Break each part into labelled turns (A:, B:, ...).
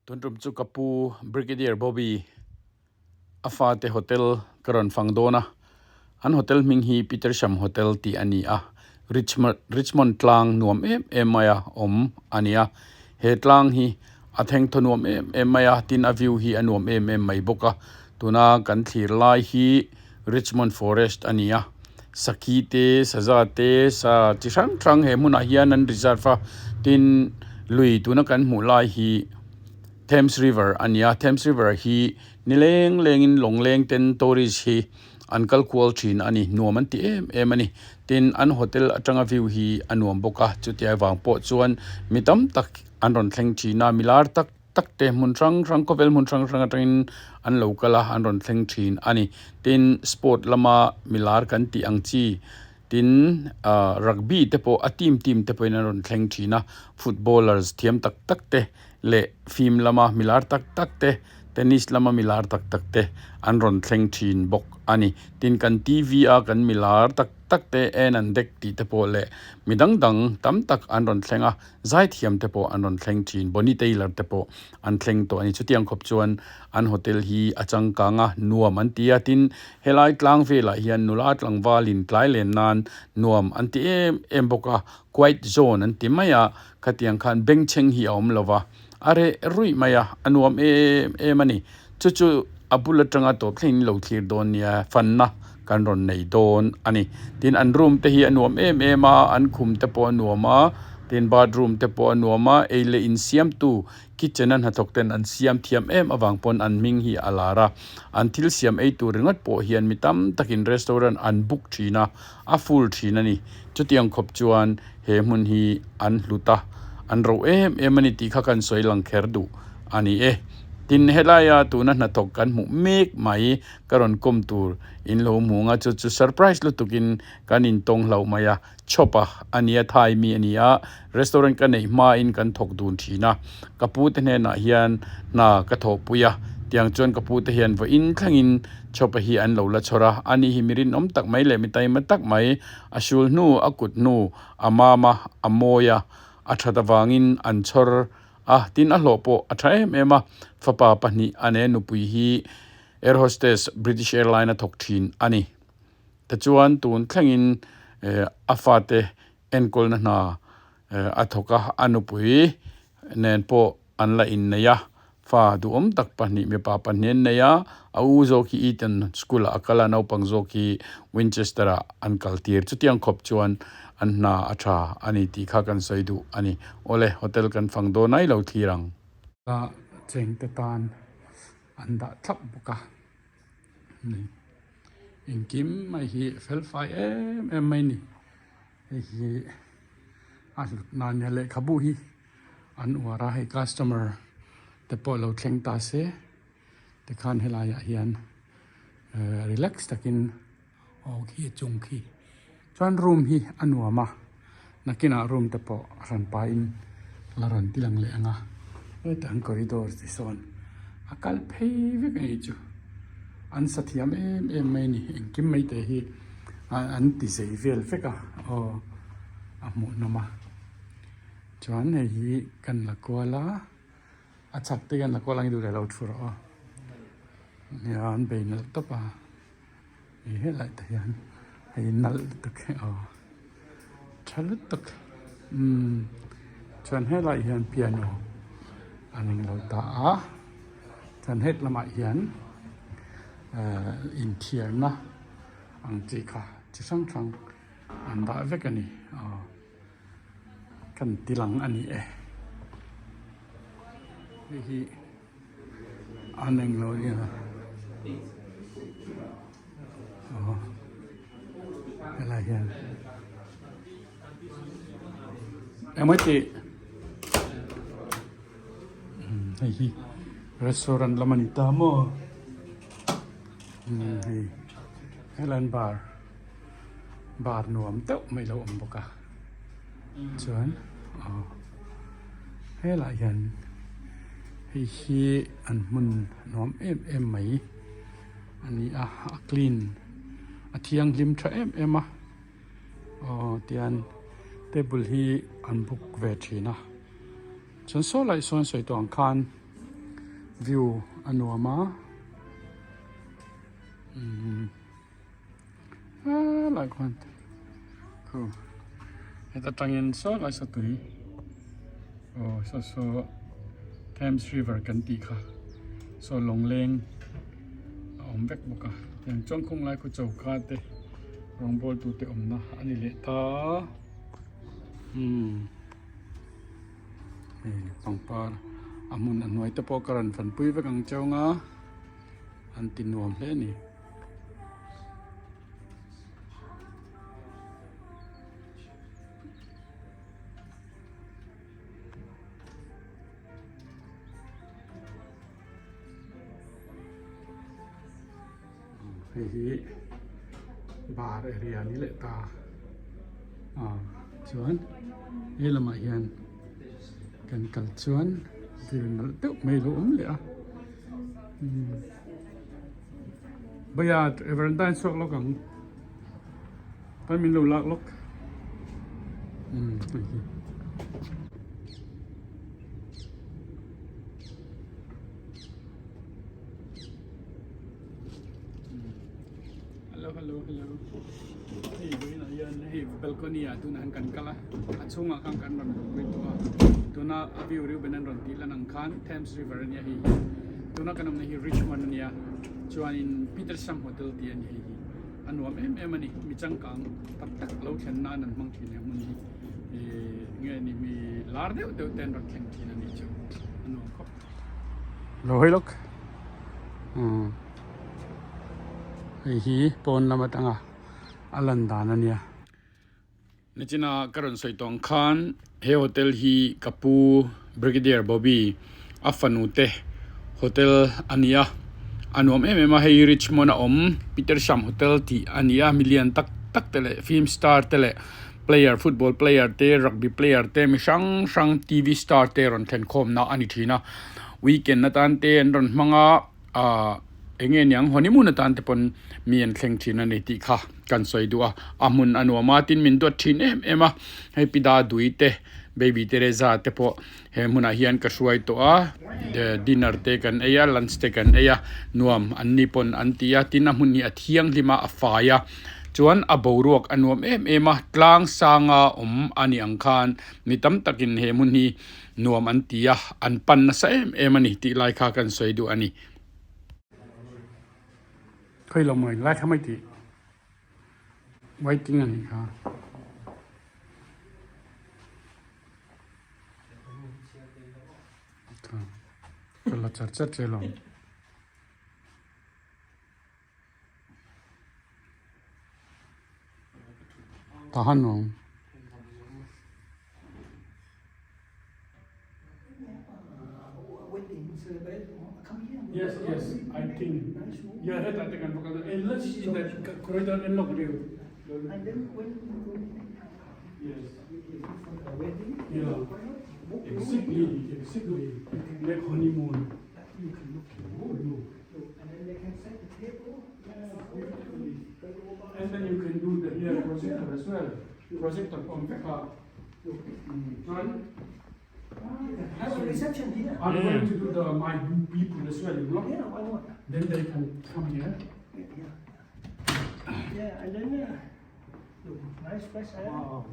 A: Tun tum chu ka pu Brigadier Bobby a fate hotel ka rawn fang dawn a, an hotel hming hi Petersham Hotel tih a ni a, Richmond Richmond tlang nuam em em maia awm a ni a, he tlang hi a thengthaw nuam em em mai a, tin a view hi a nuam em em mai bawk a, tuna kan thlir lai hi Richmond Forest a ni a, sakhi te saza te sa chi hrang hrang he hmunah hian an reserve a tin lui tuna kan hmuh lai hi Thames River a ni a Thames River hi ni leng lengin lawng leng ten tourist hi an kal kual thin a ni nuam an ti em em a ni tin an hotel atanga view hi a nuam bawk a chuti avang pawh chuan mi tam tak an rawn thleng thin a mi lar tak tak te hmun hrang hrang khawvel hmun hrang hrang atangin an lo kal a an rawn thleng thin a ni tin sport lama milar kan tih ang chi tin ah rugby te pawh a team team te pawhin an rawn thleng thin a footballers thiam tak tak te leh film lama milar tak tak te tennis lama milar tak tak te an rawn thleng thin bawk a ni tin kan t v a kan milar tak tak te en an dek tih te pawh leh mi dang dang tam tak an rawn thleng a. Zaithiam te pawh an rawn thleng thin, Bonnie Taylor te pawh an thleng tawh a ni. Chutiang khawp chuan an hotel hi a changkang a, nuam an ti a, tin helai tlang velah hian nula tlangvalin tlai len nan nuam an ti em em bawk a, quiet zone an ti mai a, khatiang khan bengchheng hi a awm lo va, a reh ruih mai a, a nuam em em a ni. Chu chu a bul atanga tawp thlengin lo thlir dawn nia, fanna kan rawn nei dawn a ni. Tin an room te hi a nuam em em a, an khum te pawh a nuam a, tin bathroom te pawh a nuam a, ei leh insiamtu kitchen a hnathawk ten an siam thiam em avang pawn an hming hi a lar a. An thil siam ei tur ringawt pawh hian mi tam takin restaurant an book thin a, a full thin a ni. Chutiang khawp chuan he hmun hi an hlut a, an ro em em a ni tih kha kan sawi lang kher duh a ni e. Tin, helaia tuna hnathawk kan hmuh mek mai ka rawn kawm tur in lo hmu anga chu chu surprise lutukin kan intawng hlauh mai a, chawp a a nia thai mi a ni a, restaurant ka neih hmain kan thawk dun thin a, ka pu te hnenah hian hna ka thawhpui a, tiang chuan ka pu te hian vawiin thlengin chawpa hi an lo la chhawr a, ani hi mi rinawm tak mai leh mi taima tak mai, a sul hnu a kut hnu a mam a, a mawi a, a that avangin an chhawr a, tin a hlawh pawh a tha em em a, fapa pahnih a ne nupui hi air hostess British Airline a thawk thin a ni. Tichuan tun thlengin a fate enkawlna hna a thawk a, a nupui nen pawh an la innei a, fa duhawm tak pahnih mipa pahnih an nei a, a u zawk hi Eton School ah a kal a, naupang zawk hi Winchester ah an kal tir. Chutiang khawp chuan an hna a tha a ni tih kha kan sawi duh a ni. Awle, hotel kan fang dawn ai lo thlir ang. A chengte tan an dah thlap bawk a ni. Engkim mai hi fel fai em em mai ni. Hei hi a hlut na nia lehkhabu hi an uar a hei customer te pawh lo thleng ta se tikhan helai ah hian ehh relax takin aw khi a chung khi chuan room hi a nuam a nakinah room te pawh a hran pahin la rawn ti lang leh ang a hetah an corridor te sawn a kal phei vek a nih chu an sa thiam em em mai a ni engkim mai te hi an ti zei vel vek a aw a hmuhnawm a chuan hei hi kan la kual a a chhak te hian la kual ang i duh leh lo thu rawh aw nia an bei nalh tawp a. Ih helai te hian hei nalh lutuk hi aw tha lutuk umm chuan helai hian piano an englo ta a chuan het lamah hian ehh inthiarna ang chi kha chi hrang hrang an dah vek a ni aw kan ti lang a ni e hei hi. An englo nia aw helai hian engmah tih umm hei hi restaurant lam a ni ta maw umm hei helai an bar bar nuam deuh mai lo awm bawk a chuan aw helai hian hei hi an hmun nuam em em mai a ni a a clean a thianghlim tha em em a aw tian table hi an book ve thin a chuan saw lai sawn sawi tawh ang khan. View a nuam a umm helai khuan khu heta tangin saw lai saw tui aw saw saw Thames River kan tih kha saw lawngleng a awm vek bawk a tiang chuan khung lai khu choka te rawngbawl tute awmna a ni leh ta umm. Hei pangpar a hmun a hnuai te pawh ka rawn fanpui vek ang chauh a an ti nuam hle a ni. Hei hi bar area ni leh ta a chuan he lamah hian kan kal chuan thil nalh deuh mai a lo awm leh a bawia veranda in chhuak lawk ang tan min lo lak lawk hei hi. Hello hello hello hei vawiinah hian hei balcony ah tunah hian kan kal a a chhungah khan kan rawn luh pui tawh a tuna a view Reuben an rawn tih lan ang khan Thames River ania hei hi tuna kan awmna hi Richmond ania chuanin Petersham Hotel tih a ni hei hi a nuam em em a ni mi changkang tak tak lo thlen nan an hmang thin he hmun hi ih nge ni mi lar deuh deuh te an rawn thleng thin a nih chu a nuam khawp. Lo hawi lawk umm hei hi pawn lam atanga a lan dan a nia. Nichina ka rawn sawi tawng khan he hotel hi ka pu Brigadier Bobby a fanu te hotel a ni a a nuam em em a hei Richmond a awm Petersham hotel tih a ni a milian tak tak te leh film star te leh player football player te rugby player te mi hrang hrang T_V star te rawn thlen khawmna a ni thin a weekend atan te an rawn hmang a ahh eng nge niang honeymoon atan te pawn mi an thleng thin a ni tih kha kan sawi duh a a hmun a nuam a tin min duat thin em em a hei pi Dadui te baby Teresa te pawh he hmunah hian ka hruai tawh a dinner te kan ei a lunch te kan ei a nuam an ni pawn an ti a tin a hmun hi a thianghlim a a fai a chuan a boruak a nuam em em a tlang sanga awm a nih ang khan mi tam takin he hmun hi nuam an ti a an pan nasa em em a ni tih lai kha kan sawi duh a ni. Khawi lo mawi lai kha mai tih waiting a nih kha. Ka la char char che lawm. Tahan nuam. Yes, yes, I think. Yeah, hetah te kan va kal dawn. Eh, let's see that corridor en lawk riu.
B: And then when
A: Yes.
B: for the wedding,
A: Yeah. Exactly, exactly. Like honeymoon.
B: you can look,
A: Oh, look.
B: look, and then they can set the table.
A: Yeah, beautifully. And then you can do the here projector as well. Projector awm vek a. Chuan
B: Have a reception here.
A: I'm going to do the my people as well, you know.
B: Yeah, why not?
A: Then they can come here.
B: Yeah, yeah, and then look, nice fresh air.
A: Wow.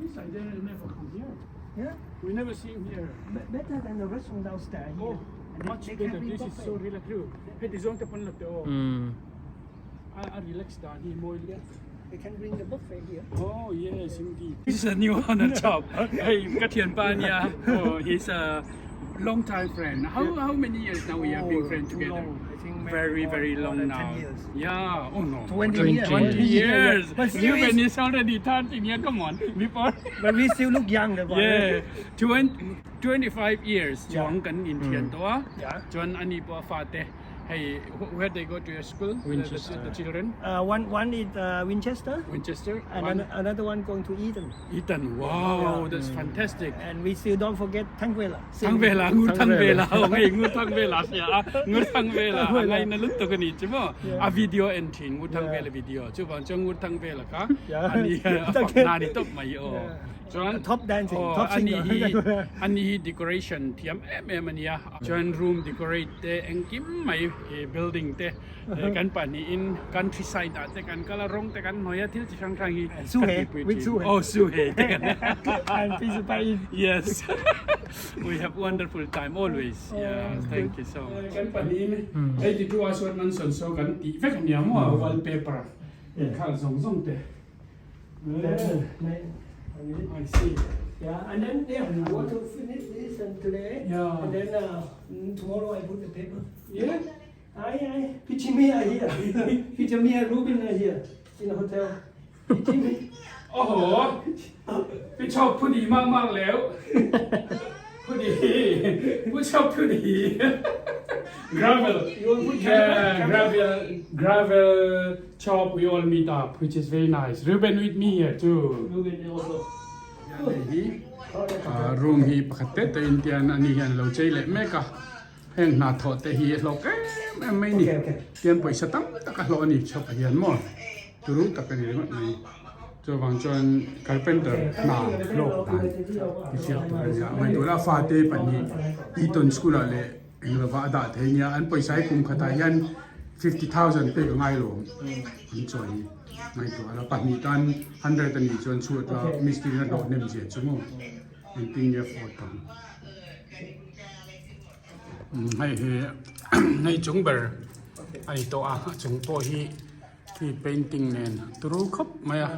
A: This idea never come here.
B: Yeah,
A: We never seen here.
B: better than the restaurant downstairs here.
A: Oh,
B: And
A: much
B: they can
A: better.
B: bring
A: This is
B: buffet.
A: so relaxed. Heti zawng te pawn la teh aw. A relax dan hi mawi lutuk.
B: They can bring the buffet here.
A: Oh yes indeed. This is a new one on top. Hey, ka thian pa nia. Oh, he's a long time friend. How how many years now we have been
B: Oh,
A: friends
B: too
A: together?
B: long. I think maybe
A: Very
B: more-
A: very
B: more
A: long
B: than
A: now.
B: 10 years.
A: Yeah. Oh no.
B: 20 years.
A: 20 years.
B: But still
A: Ruben
B: is-
A: is already 30 years. Come on. Before.
B: But we still look young, the boy.
A: Yeah. 20, 25 years. Chuang kan in thian to a.
B: Yeah.
A: Chuan ani pawh a fate. Hei where they go to your school
C: Winchester.
A: the children?
B: Uh, one one is uh, Winchester
A: Winchester
B: and
A: one
B: an- another one going to Eton.
A: Eton. Wow, that's fantastic.
B: And we still don't forget Tangwela.
A: Thangvela, ngur Thangvela, aw ngei ngur Thangvela sia a, ngur Thangvela a ngai na lutuk a ni chu maw? A video en thin ngur Thangvela video chuvang chuan ngur Thangvela kha ani a fak na ni tawp mai aw. Chuan
B: Top dancing,
A: aw
B: top
A: ani
B: singer.
A: hi ani hi decoration thiam em em a nia. Chuan room decorate te engkim mai building te kan pahnihin countryside ah te kan kal a rawng te kan hnawi a thil chi hrang hrang hi ka tihpui thin. Aw suhe te kan Yes we have wonderful time always yes thank you so much. Kan pahnihin hei ti tu ah sawn mansion saw kan tih vek ania maw wallpaper inkhal zawng zawng te. I see.
B: Yeah, and then yeah, I want to finish this and today.
A: Yeah.
B: And then uh, tomorrow I put the paper.
A: Yeah.
B: I, I, Pichimi are here. Pichimi and Ruben are here in the hotel. Pichimi.
A: โอ้โหพี่ชอบผู้ดีมากๆแล้วผู้ดีผู้ชอบผู้ดี gravel yeah gravel gravel chop we all meet up which is very nice Ruben with me here too
B: Ruben also.
A: Hei hi room hi pakhat te te in tian ani hian lo chei leh mek a heng hna thawh te hi a hlawk em em mai ni tian pawisa tam tak a hlawh a ni chhawk ah hian maw turu tak a ni ringawt mai chuvang chuan carpenter hna hlawk dan ti hriat tur a nia ngaihtuah la fate pahnih Eton school ah leh Eng lova a dah thei nia, an pawisa hi kum khatah hian 50,000 pek a ngai lo an chuan hi ngaihtuah a la pahnih tan 100 a nih chuan chhuat a mistiri in a hlawh hnem zia chu maw engtin nge afford ang hei hi hei chung ber a ni tawh a a chung pawh hi khi painting nen turu khawp mai a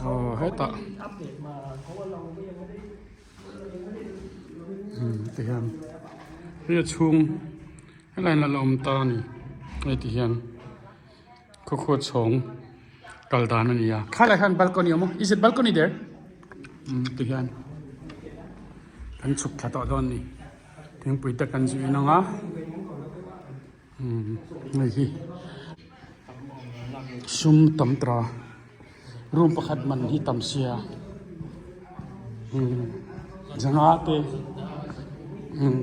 A: aw hetah. Ti hian hei a chhung helai in a la awm ta a ni hei ti hian khawkhaw chhawng kal dan a ni a khalai khan balcony a awm a is it balcony there umm ti hian kan chhuk thla tawh dawn a ni thingpui te kan zuih in ang a umm hei hi sum tam ta room pakhat man hi tam sia umm zanga te umm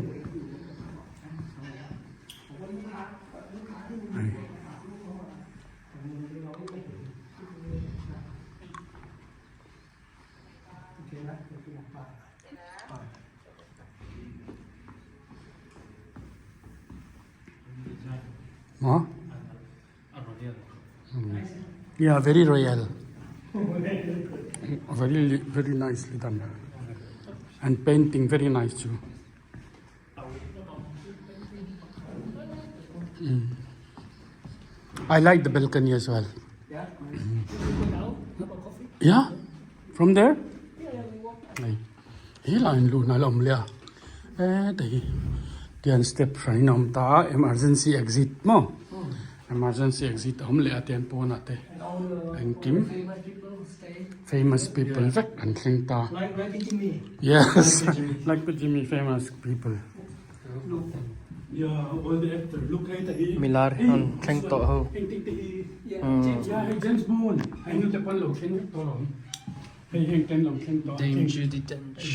A: Maw? Yeah, very royal. Very very nicely done. And painting very nice too. Mm. I like the balcony as well.
B: Yeah.
A: Yeah? From there? Hei he line luhna la awm leh a heta hi tian step hran in a awm ta a emergency exit maw emergency exit a awm leh a tian pawnah te engkim famous people vek an thleng ta yes like the Jimmy famous people.
C: Milar an thleng tawh ho. Dame Judi Dench.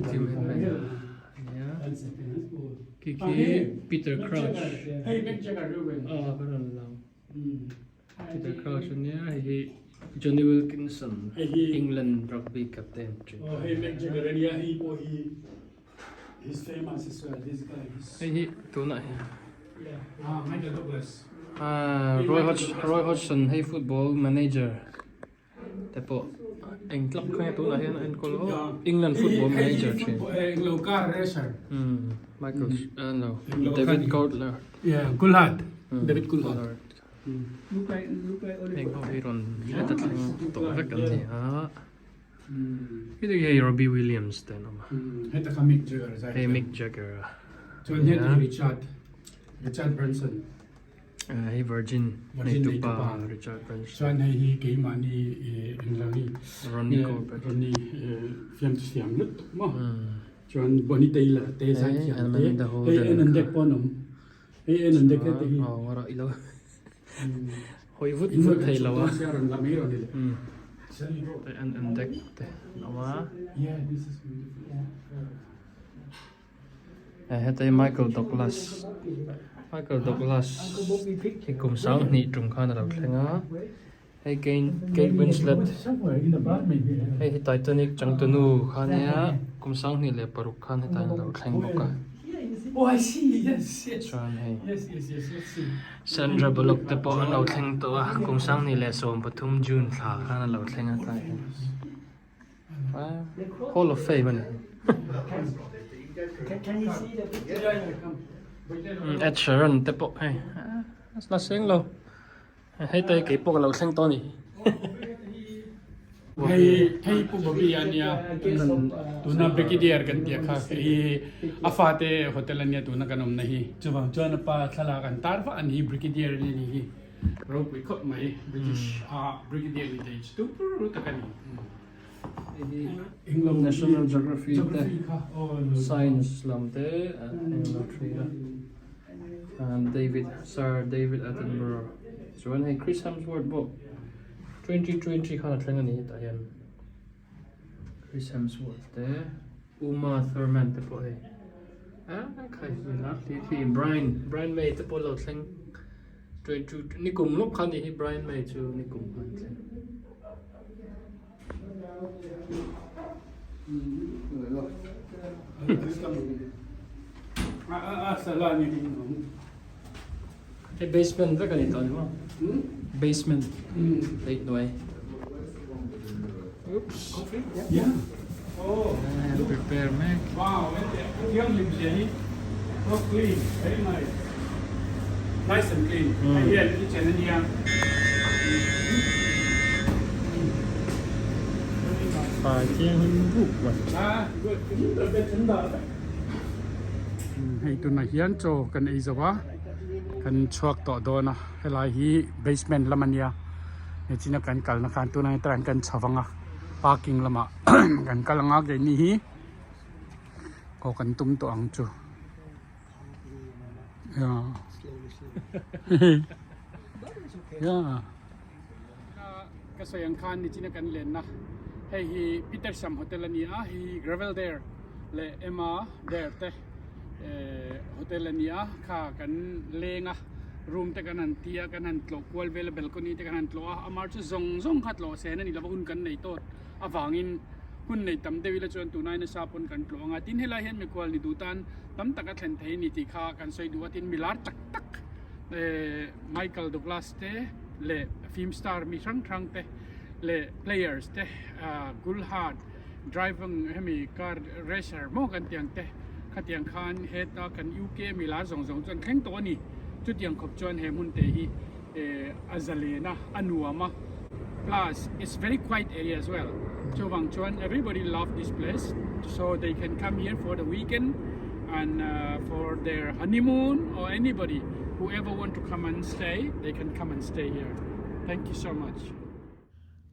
C: Tim Henman a. Khi khi Peter Crouch. Aw ka rawn lang. Peter Crouch ania hei hi Jonny Wilkinson England rugby captain thin. Hei hi tunah hian ah Roy Hodgson hei football manager. Te pawh eng tlak kha nge tunah hian a enkawl aw England football manager thin Michael no David Goldler
A: David Goldler
C: heng ho hi rawn heta thleng tawh vek an ni a heti hi Robbie Williams te an awm a hei Mick Jagger a.
A: Richard Branson.
C: Hei Virgin neitupa Richard Branson.
A: Chuan hei hi keimahni englo hi
C: Ronnie Corbett.
A: Ronnie fiamthu siam lutuk maw. Chuan Bonnie Taylor te zaithiam te hei en an dek pawh an awm. Hei en an dek hete hi.
C: Aw ngawrh ilo hawi vut vut thei lo a. En an dek te an awm a.
A: Yeah this is beautiful.
C: Heta hi Michael Douglas Michael Douglas hi kum sanghnih tum khan a lo thleng a hei Kane Kate Winslet hei hi Titanic changtunu kha ania kum sanghnih leh paruk khan hetah hian a lo thleng bawk a chuan hei Sandra Bullock te pawh an lo thleng tawh a kum sanghnih leh 13 June thla khan a lo thleng a tlai hian. Hall of Fame a ni. Ed Sheeran te pawh hei la seng lo hei te kei pawh ka lo thleng tawh a ni.
A: Hei hei Pu Bobby a nia tuna Brigadier kan tih kha hei a fate hotel a nia tuna kan awmna hi chuvang chuan a pa thlalak an tar vah a ni Brigadier a ni hi. Ropui khawp mai British a Brigadier ni thei chu tur tak a ni. Englo
C: National Geography te Science lam te englo thi a David Sir David Attenborough chuan hei Chris Hemsworth pawh 2020 khan a thleng a ni hetah hian Chris Hemsworth te Uma Thurman te pawh hei ah khai khi Brian Brian May te pawh lo thleng. Nikum lawk kha ni hi Brian May chu nikum khan thleng. Hei basement vek a ni tawh ni maw? Basement lei hnuai. Oops.
A: Yeah.
C: Prepare mek.
A: Wow, thianghlim zia hi so clean, very nice. Nice and clean. Hei hian kitchen a nia.
C: Fai thianghlim buk mai.
A: Ah, good. Hei tunah hian chaw kan ei zo a, kan chhuak tawh dawn a, helai hi basement lam a nia. Nichina kan kalna khan tunah hian kan chho vang a, parking lamah kan kal anga keini hi aw kan tum tawh ang chu ka sawi ang khan nichina kan lenna hei hi Petersham hotel a ni a hei hi gravel dare leh Emma dare te hotel a ni a kha kan leng a room te kan han ti a kan han tlawh kual vel a balcony te kan han tlawh a amah chu zawng zawng kha tlawh sen a ni lova hun kan nei tawt avangin hun nei tam deuh ila chuan tunai nasa pawn kan tlawh ang a tin helai hian mikhual ni duh tan tam tak a thlen thei a ni tih kha kan sawi duh a tin milar tak tak eh Michael Douglas te leh film star mi hrang hrang te leh players te ah Gulhard driving hemi car racer maw kan tih ang te khatiang khan heta kan UK milar zawng zawng chu an thleng tawh a ni chutiang khawp chuan he hmun te hi eh a zalen a a nuam a plus it's very quiet area as well chuvang chuan everybody love this place so they can come here for the weekend and uh, for their honeymoon or anybody whoever want to come and stay they can come and stay here thank you so much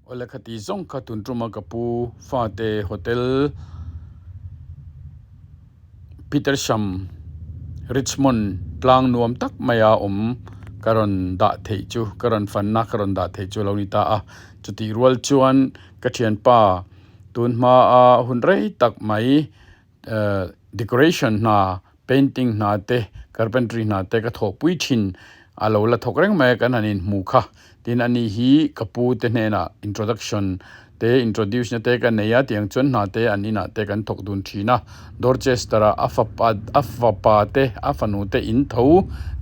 A: Awle khati zawng kha tun tuma ka pu fate hotel Petersham Richmond tlang nuam tak maia awm ka rawn dah theih chu ka rawn fanna ka rawn dah theih chu a lo ni ta a chutih rual chuan ka thianpa tun hmaa hun rei tak mai ehh decoration hna painting hna te carpentry hna te ka thawhpui thin a lo la thawk reng mai a kan han inhmuh kha tin ani hi ka pu te hnenah introduction te introduce na te ka nei a tiang chuan hna te an inah te kan thawk dun thin a Dorchester ah a fapa a fapa te a fanu te in tho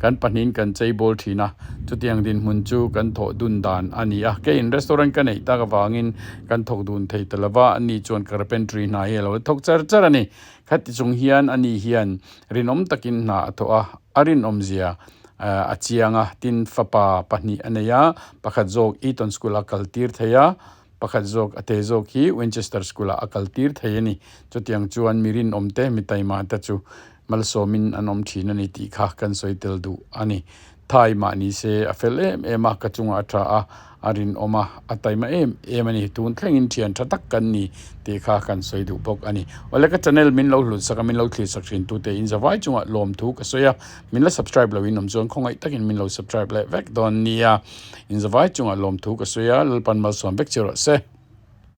A: kan pahnihin kan chei bawl thin a chutiang dinhmun chu kan thawh dun dan a ni a keiin restaurant ka neih tak avangin kan thawk dun thei ta lova ani chuan carpentry hna hi a lo thawk char char a ni. Khati chung hian ani hian rinawm takin hna a thawh a, a rinawmzia a chiang a, tin fapa pahnih a nei a, pakhat zawk Eton School-a kal tir thei a, pakhat zawk a te zawk hi Winchester School-ah a kal tir thei a ni. Chutiang chuan mi rinawm te, mi taima te chu Malsawmin an awm thin a ni tih kha kan sawi tel duh a ni. Thai mah ni se a fel em em a, ka chungah a tha a, a rinawm a, a taima em em a ni. Tun thlengin thian tha tak kan ni tih kha kan sawi duh bawk a ni. Awle ka channel min lo hlut sak a, min lo thlir sak thin tute in zavai chungah lawmthu ka sawi a, min la subscribe lo in awm chuan khawngaih takin min lo subscribe leh vek dawn nia. In zavai chungah lawmthu ka sawi a, Lalpan malsawm vek che rawh se.